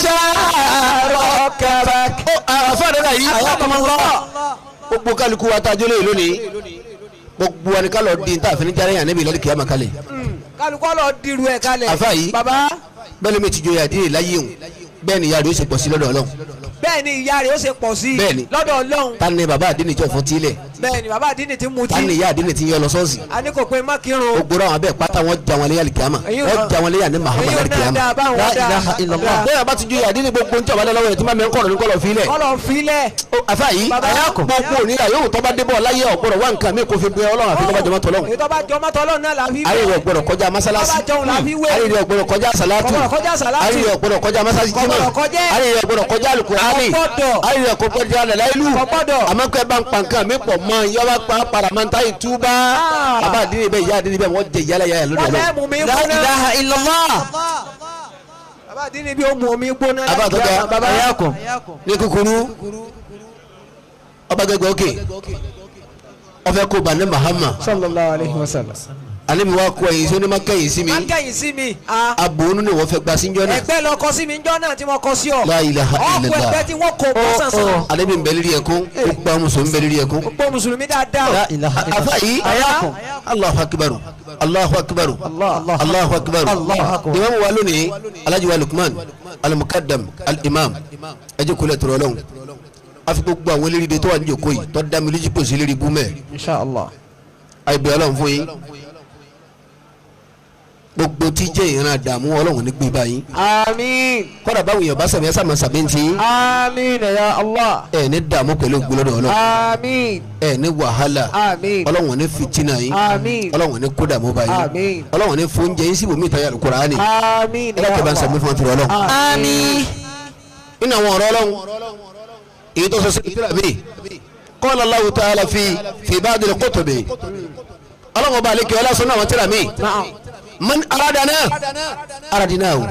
شاء ركبك. Ó àfa dada yìí. حياكم الله. Gbogbo kálukú wa ta jólè lónìí gbogbo wa ni ká lọ di n ta àfin jáde yàn níbi ìlọrin kìáma kalẹ̀. Kálukọ́ lọ dirú ẹ̀ kalẹ̀. Àfa yìí. Bàbá. Bẹ́ẹ̀ ló mi ti joyè àdínì láyé òun bẹ́ẹ̀ ni ìyá rẹ̀ ó ṣe pọ̀ sí lọ́dọ̀ Ọlọ́run. Bẹ́ẹ̀ ni ìyá rẹ̀ ó ṣe pọ̀ sí i. Bẹ́ẹ̀ ni. Lọ́dọ̀ Ọlọ́run. Ta ni bàbá àdínì tí ọ̀fọ̀ tílẹ̀? Bẹ́ẹ̀ ni bàbá àdínì ti mutí. Ta ni ìyá àdínì tí ń yọ lọ sọ́ọ̀sì? A ní kò pé má kírun. Gbogbo àwọn abẹ́ pátá wọn jà wọn léyà kìáma wọ́n jà wọn léyà ní Muhammad Èyí ò náà kìáma. dáa báwọn لا dáa. إله إلا الله. Bẹ́ẹ̀ bá ti joyè àdínì gbogbo ń tọ́ba lọ́wọ́ yẹn tí máa mi ń kọ̀rọ̀ ní kọ̀rọ̀ fílẹ̀. Kọ́lọ̀ filẹ̀. Àfa yìí Bàbá. gbogbo òníyà yóò tọ́ bá débọ̀ láyé ọ̀gbọ́dọ̀ wá nǹkan mi kò fi bẹ Ọlọ́run àfi tọ́ba jọmọ́ tọ́lọ́run. Èyí tó bá jọmọ́ tọ́lọ́run náà la fi Ayé rẹ̀ gbọ́dọ̀ kọjá masalasi. Tó bá jọun la fi wé. Ayé rẹ̀ gbọ́dọ̀ kọjá salatu. Kò gbọ́dọ̀ kọjá salatu. Ayé rẹ̀ gbọ́dọ̀ kọjá masalasi Kò jimá. gbọ́dọ̀ kọjá. Ayé rẹ̀ gbọ́dọ̀ kọjá alukurani. Kò gbọ́dọ̀. Ayé rẹ̀ kọjá lẹ́lẹ́lu. Kò gbọ́dọ̀. Àmọ́ kẹ́ bá ń pa nǹkan mi pọ̀ mọ́ yọba pa paramanta ìtúbà. Ah. Bàbá àdínní bẹ́ẹ̀ ìyá àdínní bẹ́ẹ̀ wọ́n jẹ ìyálà yàrá lónìí Wọ́n Ọlọ́run. fẹ́ mú mi لا gbóná. إله إلا الله. Bàbá àdínì bí ó mú omi gbóná. Àbá àtọ́jà. Bàbá. حياكم. Ní kúkúrú ọba gẹ́gẹ́ òkè ọfẹ kó bani Mahama Sallallahu alayhi wa sallam. ale mi wá kó ẹ̀yìn sí onímọ̀ kẹ́yìn sí mi. Má kẹ́yìn sí mi. Ah. Abòónú ni wọ́n fẹ́ gba síjọ́ náà. Ẹgbẹ́ lọ kọ sí mi njọ́ náà tí mo kọ sí ọ. La ilaha Ọkọ illallah. ẹgbẹ́ tí wọ́n kọ bọ́ sànsàn. Ale mi bẹ lérí ẹkún gbogbo àwọn mùsùlùmí bẹ lérí ẹkún. Gbogbo mùsùlùmí dáadáa. لا إله إلا Afa الله. yìí حياكم. Allahu akibaru Allahu akibaru Allahu akibaru. Allahu akbar. Imam wa lónìí Alhaji wa Lukman alimukadam alimam ẹ jẹ́ kúlẹ̀ tọrọ lọ́hùn. Afi gbogbo àwọn eléyìí tó wà ní jòkó yìí tó dá mi lójú pòsí lérí bú mẹ́. Inshallah. Àìbẹ̀ Ọlọ́run fún yín. Gbogbo tí jẹ́ ìran àdààmú Ọlọ́run ní gbé báyìí. Àmín. Kọ́dà báwo yẹn bá sàmì ẹ sàmì sàmì ntì. Àmín ya Allah. Ẹ ní dààmú pẹ̀lú gbólódò Ọlọ́run. Àmín. Ẹ ní wàhálà. Àmín. Ọlọ́run ní fìtínà yín. Àmín. Ọlọ́run ní kódàmú báyìí. Àmín. Ọlọ́run ní fóúnjẹ yín síbòmí ìtayà Al-Kùránì. Àmín. Ẹ dákẹ́ bá ń sàmì fún ọtí Ọlọ́run. Àmín. Nínú àwọn ọ̀rọ̀ Ọlọ́run èyí tó sọ sí ìtura mi qala Allahu ta'ala fi ba'd al-kutubi Ọlọ́run ọba àlekè ọlá sọ náà àwọn tíra mi man aradana aradinahu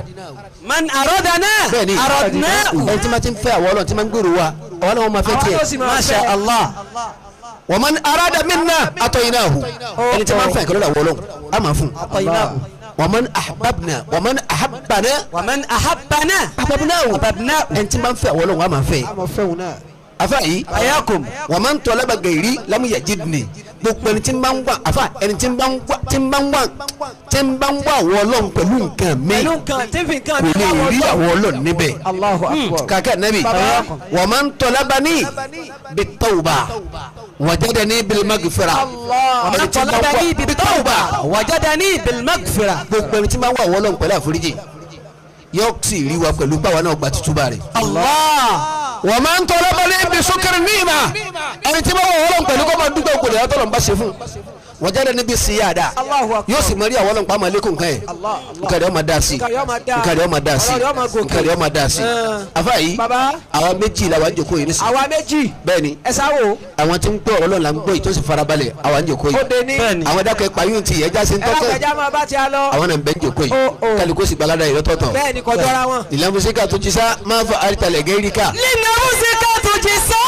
Man aradana bẹ́ẹ̀ni aradnahu. ẹni tí ma ti ń fẹ́ àwọn Ọlọ́run tí ma ń gbèrò wa Ọlọ́run ma fẹ́ tiẹ̀ Masha Allah. wa man arada minna ataynahu ẹni tí ma ń fẹ́ ìkọlọ́dà wọ Ọlọ́run a máa fún Ataynahu. wa man ahbabna wa man ahabbana Wa man ahabbana ahbabnahu ahbabnahu. ẹni tí ma ń fẹ́ àwọn Ọlọ́run a máa fẹ́ afa yìí Ayakum. wa man talaba gairi lam yajidni gbogbo ẹni tí ń bá ń wá afa ẹni tí ń bá ń wá tí ń bá ń wá tí ń bá ń wá àwọn Ọlọ́run pẹ̀lú nǹkan mi Pẹ̀lú nǹkan tí fi nǹkan kò mi lè wá rí wọ́n àwọn Ọlọ́run níbẹ̀. Allahu akbar. Kàkà nẹ́bì wa man talabani bit-tawba wajadani bil-maghfira. Wa Ẹni man tí ń bá ń wá talabani bit-tawba wajadani bil-maghfira. gbogbo ẹni tí ń bá ń wá àwọn Ọlọ́run pẹ̀lú àforíjì yóò sì rí wa pẹ̀lú báwa náà gba tútúbà rẹ̀. Allah. Wa man talabani bi-shukri ni'ma ẹni tí bá wà Ọlọ́run pẹ̀lú kó máa dúpẹ́ òkòlè ọ̀tọ̀lọ́ ń bá ṣe fún wajadani bis-siyada Allahu akbar. yóò sì mọ rí àwọn Ọlọ́run pàmò lẹ́kùn nǹkan yẹn nǹkan rẹ̀ ó máa dá sí Nǹkan rẹ̀ ó máa dá. nǹkan rẹ̀ ó máa dá sí Ọ̀rọ̀ rẹ̀ ó máa gòkè. nǹkan rẹ̀ ó máa dá sí. Afa yìí Baba. àwa méjì la wà ń jòkó yìí nísìnyí. Àwa méjì. Bẹ́ẹ̀ni Ẹ sáwò. àwọn tí ń gbọ́ ọ̀rọ̀ Ọlọ́run là ń gbọ́ yìí tó sì farabalẹ̀ àwa ń jòkó Ó yìí. de ní. Bẹ́ẹ̀ni. Àwọn dákẹ́ payún ti ẹja ṣe ń Ẹ tọ́kẹ́ lápẹjá máa bá ti a lọ. àwọn náà ń bẹ́ ń jòkó yìí Ó, ó. kálukú sì gbalada yìí lọ́tọ̀ọ̀tọ̀. Bẹ́ẹ̀ni kò jọra wọn. Ìlànà musika tó ti sá máa fa àrítàlẹ̀ gẹ́ríkà. Linafsika tujza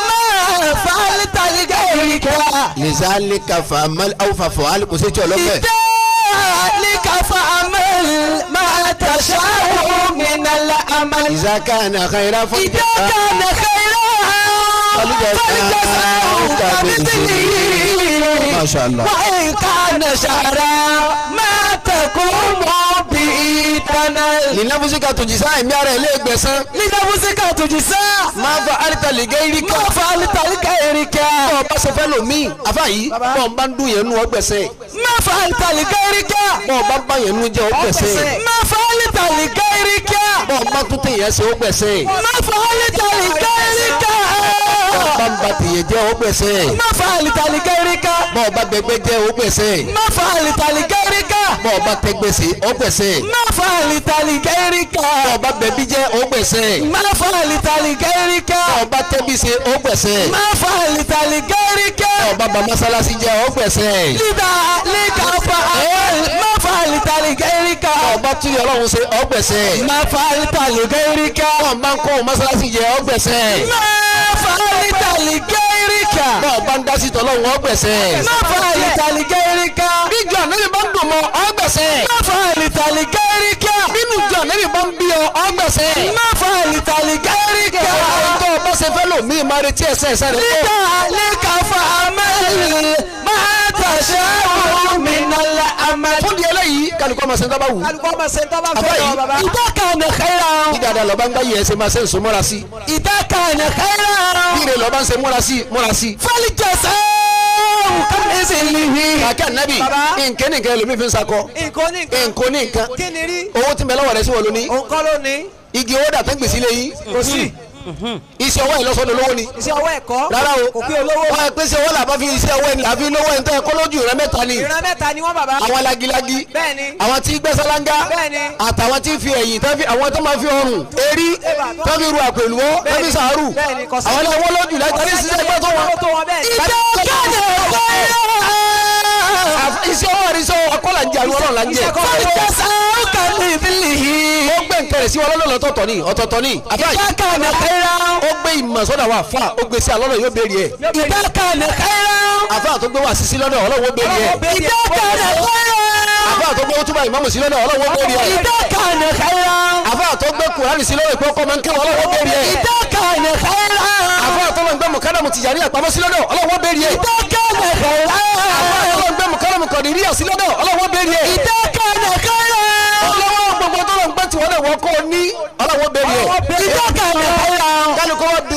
ma fa'alta li-ghayrika. Lizalika fa'amal aw fa'al kò sí tí ọlọ́fẹ́. Lidhalika fa'amal ma tasha'u min al-amal. Iza kana khayran fún. Idha kana khayran faljaza'u kamithlihi. Masha Allah. Wa in kana sharran ma taqumu bihi tanal. Linafsika tujza ẹ̀mí ara ẹ̀ lẹ́gbẹ̀sán. Linafsika tujza Máa fa àrítàlẹ̀ gẹ́ríkà. ma fa'alta li-ghayrika. Bọ́ọ̀ bá ṣe fẹ́ lòmíì afa yìí bọ́ọ̀ bá ń dún yẹn nú ọgbẹ̀sẹ̀. Ma fa'alta li-ghayrika. Bọ́ọ̀ bá ń bá yẹn nú jẹ́ ọgbẹ̀sẹ̀. Ma fa'alta li-ghayrika. Bọ́ọ̀ bá tún tẹ̀yẹ̀ ṣe ọgbẹ̀sẹ̀. Ma fa'alta li-ghayrika. Bọ́ọ̀ bá ń ba tẹ̀yẹ̀ jẹ́ ọgbẹ̀sẹ̀. Ma fa'alta li-ghayrika. Bọ́ọ̀ bá gbẹgbẹ́ jẹ́ ọgbẹ̀sẹ̀. Ma fa'alta li-ghayrika. Bọ́ọ̀ bá tẹgbẹ̀sẹ̀ ọgbẹ̀sẹ̀. Ma fa'alta li-ghayrika. Bọ́ọ̀ bá bẹ̀bí jẹ́ ọgbẹ̀sẹ̀. Ma fa'alta li-ghayrika. Bọ́ọ̀ bá tẹ́bí ṣe ọgbẹ̀sẹ̀. Ma fa'alta li-ghayrika. Bọ́ọ̀ bá ba mọ́sálásí jẹ́ ọgbẹ̀sẹ̀. Lidhalika fa'al ma fa'alta li-ghayrika. Bọ́ọ̀ bá tún Ọlọ́run ṣe ọgbẹ̀sẹ̀. Ma fa'alta li-ghayrika. Bọ́ọ̀ bá ń kọ́ mọ́sálásí jẹ́ ọgbẹ̀sẹ̀. Ma fa'alta li-ghayrika. Bọ́ọ̀ bá ń dá sí tọ́lọ́run ọgbẹ̀sẹ̀. Ma fa'alta li-ghayrika. Bíjọ ànábì bá ń dùn mọ́ ọgbẹ̀sẹ̀. Ma fa'alta li-ghayrika. Bínú ìjọ ànábì bá ń bí ọ ọgbẹ̀sẹ̀. Ma fa'alta li-ghayrika. Ẹ̀ńtọ́ ọba ṣe fẹ́ lò mí máa retí ẹsẹ̀ ẹsẹ̀ rẹ̀ pọ̀. Lidhalika fa'amal ma tasha'u min al-amal. Fún di eléyìí kálukú ọmọ ṣe ń tọ́ bá wù. Kálukú ọmọ ṣe ń tọ́ bá Àbá fẹ́ lọ yìí. bàbá. Idha kana khayran. Bí dáadáa lọ́ba ń gbá yìí ẹsẹ̀ máa ṣe ń so múra sí. Idha kana khayran. Bí ire lọ́ba ń ṣe múra sí múra sí. Faljaza'u kamithlihi. Kàkẹ́ ànábì Bàbá. nǹkan nìkan ẹlòmíì fi ń sakọ. Nǹkan ní nǹkan. Nǹkan ní nǹkan. Kí ni rí? Owó tí ń bẹ lọ́wọ́ rẹ̀ sí wọ́n lóní. Òun kọ́ ló ní. Igi owó dà tán gbèsè lé yín. Kò sí. Iṣẹ́ ọwọ́ ìlọsọdọ̀ lówó ni. Iṣẹ́ ọwọ́ ẹ̀kọ́. Rárá o. Kò pé olówó. Wọ́n á pèsè owó làbá fi iṣẹ́ ọwọ́ ẹni làbí lówó ẹni tẹ́ ẹ kọ́ lójú rẹ mẹ́ta ni. Ìran mẹ́ta ni wọ́n bàbá. Àwọn lagilagi. Bẹ́ẹ̀ni. Àwọn tí gbẹ́sálángá. Bẹ́ẹ̀ni. Àtàwọn tí fi ẹ̀yìn tẹ́ fi àwọn tó máa fi ọrùn erí tó fi ru àpèlúwọ́ tó fi sàárù. Bẹ́ẹ̀ni, kò sí. Àwọn ilé wọn lójú láti tàbí ṣiṣẹ́ ẹgbẹ́ tó wọn. Tó wọn bẹ́ẹ̀ ni. Idha kana khayran. Iṣẹ́ ọwọ́ rẹ̀ iṣẹ́ ọkọ́ là ń jẹ àwọn ọlọ́run là ń jẹ. Iṣẹ́ kọ́- Faljaza'u kamithlihi. Ó gbé nǹkan rẹ̀ sí wọn lọ́lọ́ ọ̀tọ̀ọ̀tọ̀ ni ọ̀tọ̀ọ̀tọ̀ ni. Àfáà yìí, Idha kana khayran. ó gbé ìmọ̀ sọ́dọ̀ àwọn àfáà ó gbé sí alọ́dọ̀ yóò béèrè ẹ̀. Idha kana khayran. Àfáà tó gbé wà sísí lọ́dọ̀ Ọlọ́run ó béèrè ẹ̀. Idha kana khayran. Àfáà tó gbé túbà ìmáàmù sí lọ́dọ̀ Ọlọ́run ó béèrè ẹ̀. Idha kana khayran. Àfáà tó gbé Kùránì sí lọ́dọ̀ ìpọ́kọ́ máa ń kéwọ́ Ọlọ́run ó béèrè ẹ̀. Idha kana khayran. Àfáà tó lọ ń gbé mùkádàmù Tìjàní àpamọ́ sí lọ́dọ̀ Ọlọ́run ó béèrè ẹ̀. Idha kana khayran. Àfáà tó lọ ń gbé mùkádàmù Kọ̀dìríyà sí lọ́dọ̀ Ọlọ́run ó béèrè ẹ̀. Idha kana khayran. Ọlọ́wọ́ gbogbo tó lọ ń gbé tiwọn náà wọ́n kọ́ ní Ọlọ́run ó béèrè ẹ̀. Idha kana khayran. Kálukọ́ wá bí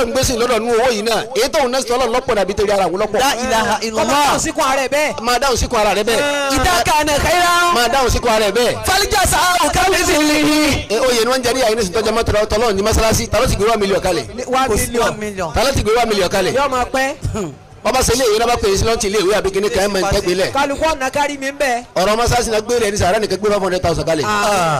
tọ́lọ̀ ń gbé sí lọ́dọ̀ nú owó yìí náà èyí tóun náà sọ̀rọ̀ lọ́pọ̀ dàbí torí ara òun lọ́pọ̀. La ilaha illallah. Kọ́mọ síkún ara ẹ̀ bẹ́ẹ̀. Máa dáhùn síkún ara rẹ bẹ́ẹ̀. Idha kana khayran. Máa dáhùn síkún ara rẹ bẹ́ẹ̀. Faljazā'u kamithlihi. Oyè ni wọ́n ń jẹ ní àyè ní sìntọ́jà mọ́tò tọ́lọ́ ní mọ́sálásí ta ló sì gbé 1 million kalẹ̀. 1 million. Ta ló sì gbé 1 million kalẹ̀. Yóò máa pẹ́. Bàbá ṣe ilé ìwé náà bá pè é sí lọ́ọ̀tì ilé ìwé àbí kíní kan ẹ̀ máa ń tẹ́gbẹ́lẹ̀. Kálukú ọ̀nà kárí mi ń bẹ̀. Ọ̀rọ̀ mọ́sálásí náà gbé rẹ̀ ní sàrà nìkan gbé 500,000 kalẹ̀.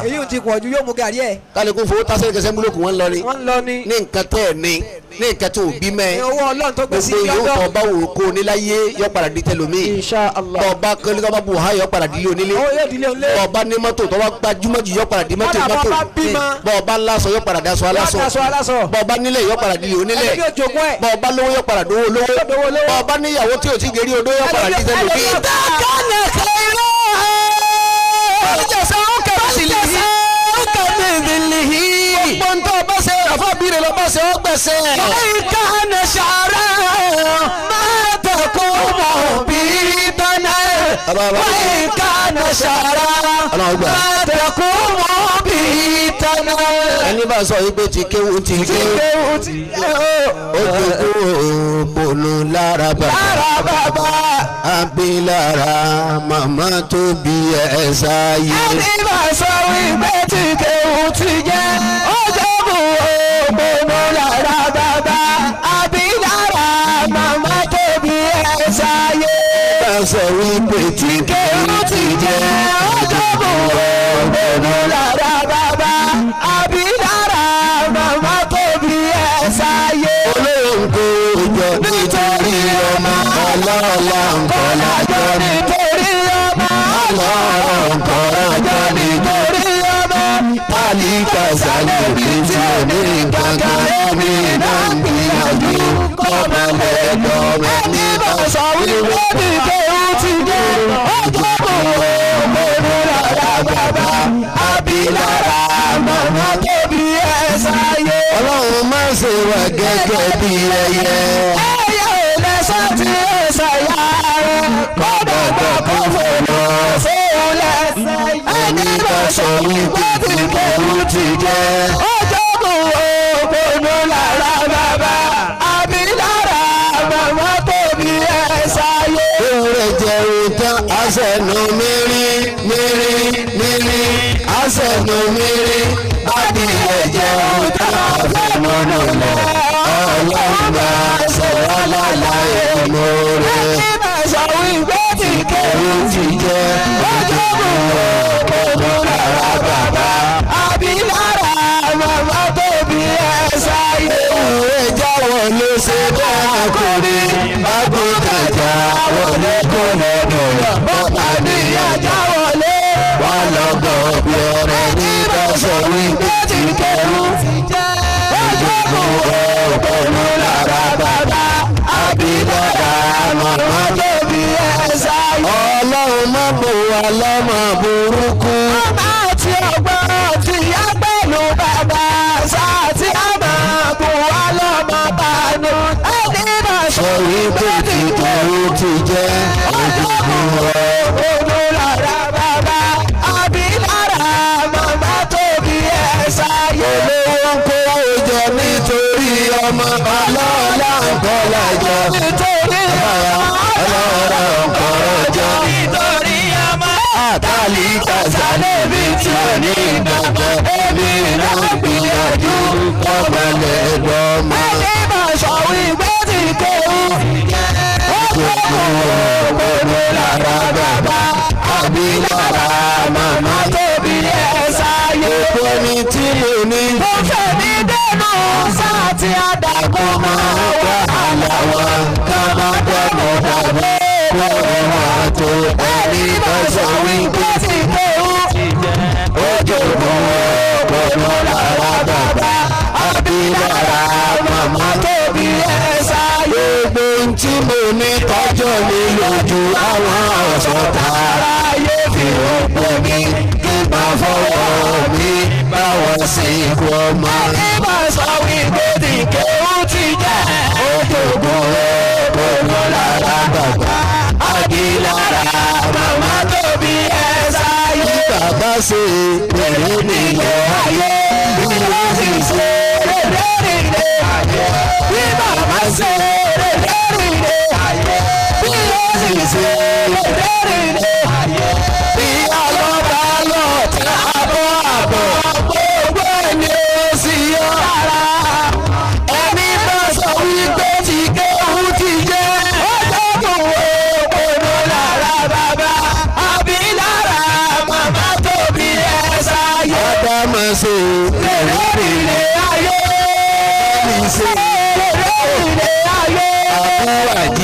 Èyí ò ti pọ̀ ju yóò mú gàrí ẹ̀. Kálukú fowó tásẹ̀ kẹsẹ̀ múlòkù wọn lọ ni. Wọ́n lọ ni. Ní nǹkan tẹ́ ẹ̀ ní ní nǹkan tó bí mẹ́. Owó Ọlọ́run tó gbé sí gbogbo yóò lọ́dọ̀. tọ́ bá wò kó níláyé yọ padà di tẹlomi. Insha Allah. Tọ́ bá kọ́lé tọ́ bá bu ha yọ padà di onílé. Owó yóò dilé onílé. Tọ́ bá ní mọ́tò tọ́ bá gbajúmọ̀ jù yọ padà di mọ́tò Kódà bọ́ mọ́tò. bá bímọ. Bọ́ bá ńlá sọ yọ padà daṣọ aláṣọ. Yọ daṣọ aláṣọ. Bọ́ bá nílẹ̀ yọ padà di onílẹ̀. Ẹlòmíì ò jogún ẹ̀. Bọ́ bá lówó yọ padà dówó lówó. Yóò dówó lówó. Bọ́ bá níyàwó tí ò ti gèrí odó yọ padà di tẹlomi. Idha kana khayran. Faljazā'u kamithlihi. Kamithlihi. Gbogbo ń tọ́ bá ṣe àfọ́bìrì lọ bá ṣe ó gbẹ̀sẹ̀. Wa in kana sha'ran ma taqumu bihi tana. Bàbá, bàbá. Wa in kana sha'ran Ọlọ́run gbà. ma taqumu bihi tana. Ẹni bá sọ yìí pé ti kéwù ti kéwù. Ó jogún òpònú lára bàbá. Lára bàbá. Àbí lára màmá tó bí ẹ sáyé. Ẹni bá sọ wípé tí kéwù ti jẹ́, ó jogún òpònú lára bàbá. Àbí lára màmá tó bí ẹ sáyé. Bá sọ wípé ti Kéwù ti jẹ́, ó jogún òpònú lára bàbá. Àbí lára màmá tó bí ẹ sáyé. Olóhùn kò jọ nítorí ọmọ ọlọ́ọ̀la nǹkan Kọ́lájọ́ lájọ́ ní. nítorí ọmọ. Ọlọ́ọ̀ nǹkan lájọ́ Nítorí ọmọ. Tálíkà sálẹ̀ bí tí ò ní nǹkan kan ẹ̀mí náà ń gbìyànjú kọ́mọ lẹ́gbọ̀n Ẹni bá sọ wípé bí kéwú ti dé, ó jókòó òpònú lára bàbá, àbí lára màmá tó bí ẹ sáyé. Ọlọ́run má ṣe wà gẹ́gẹ́ bí ẹyẹ. Ẹyẹ ò lẹ́sẹ̀ tí ó ṣàyà rẹ̀, kó dàgbà kó fòlò fóun lẹ́sẹ̀. Ẹni bá sọ wípé bí kéwú ti dé, ó jókòó òpònú lára bàbá, àbí lára màmá tó bí ẹ sáyé. Ewúrẹ́ jẹun tán, aṣẹ́nu mírí mírí mírí, aṣẹ́nu mírí. Adìyẹ jẹun tán, àfẹnú nulẹ̀. Ọlọ́run bá sọ̀rọ̀ láláyé lóore. Ẹni bá sọ wípé tí kéwú Ewu ti jẹ́ ojúbù òpònú lára bàbá, àbí lára màmá tó bí ẹ sáyé. Ewúrẹ́ jáwọ́ ló ṣe bẹ́ẹ̀ kò rí. Àgùntàn jáwọ́ ló kó lọ́dọ̀. Bọ́pá ní ajá wọlé. Wọ́n lọ́gọ̀ bí ọ̀rẹ́ ní bá sọ wípé Tí kéwú ojúbù òpònú lára bàbá, àbí lára màmá tó bí ẹ sáyé. Ọlọ́run má bò wá lọ́mọ burúkú. Ọmọ àti ọgbọ́n ti yá pẹ̀lú bàbá sáà tí a máa bù wá lọ́mọ bànú. Ẹni bá Sọ wípé ti kéwú ti jẹ́ ojúbù òpònú lára bàbá, àbí lára màmá tó bí ẹ sáyé. Olówó ń kówó jọ nítorí ọmọ ọlọ́ọ̀lá ń kọ́ lájọ. Nítorí Ọlọ́ọ̀lá ń kọ́ lájọ. nítorí ọmọ Àtàlíkà sálẹ̀bí tí ò ní dandan. Ẹbí náà gbìyànjú kọ́mọlẹ̀ lọ́mọ. ẹni bá sọ wípé tí kéwú Ojúbù òpònú lára bàbá àbí lára màmá. tó bí ẹ sáyé. Èpo ni tí mo ní. Ó fẹ́ mi dẹ́nu sáà tí àdàkùn máa wà. Wàhálà wọn ká má dẹ́nu dàbọ̀. Kó wọn tó ẹni bá sọ wípé tí kéwú ojúbù òpònú lára bàbá àbí lára màmá. tó bí ẹ sáyé. Gbogbo ohun tí mo ní tọ́jọ́ mi lójú àwọn ọ̀sán tààrà Ayé fi òpó mi kí n bá fọwọ́ mi báwọn sí ikú ọmọ. ẹni bá sọ wípé tí kéwú ti jẹ́. Ojúbù òpònú lára bàbá àbí lára màmá. Tó bí ẹ sáyé. Bàbá ṣe èrè nílẹ̀ ayé. Bí wọ́n sì ṣe rere nílé ayé. Bí ṣe Lórí ilé ayé. àbúrò àjí.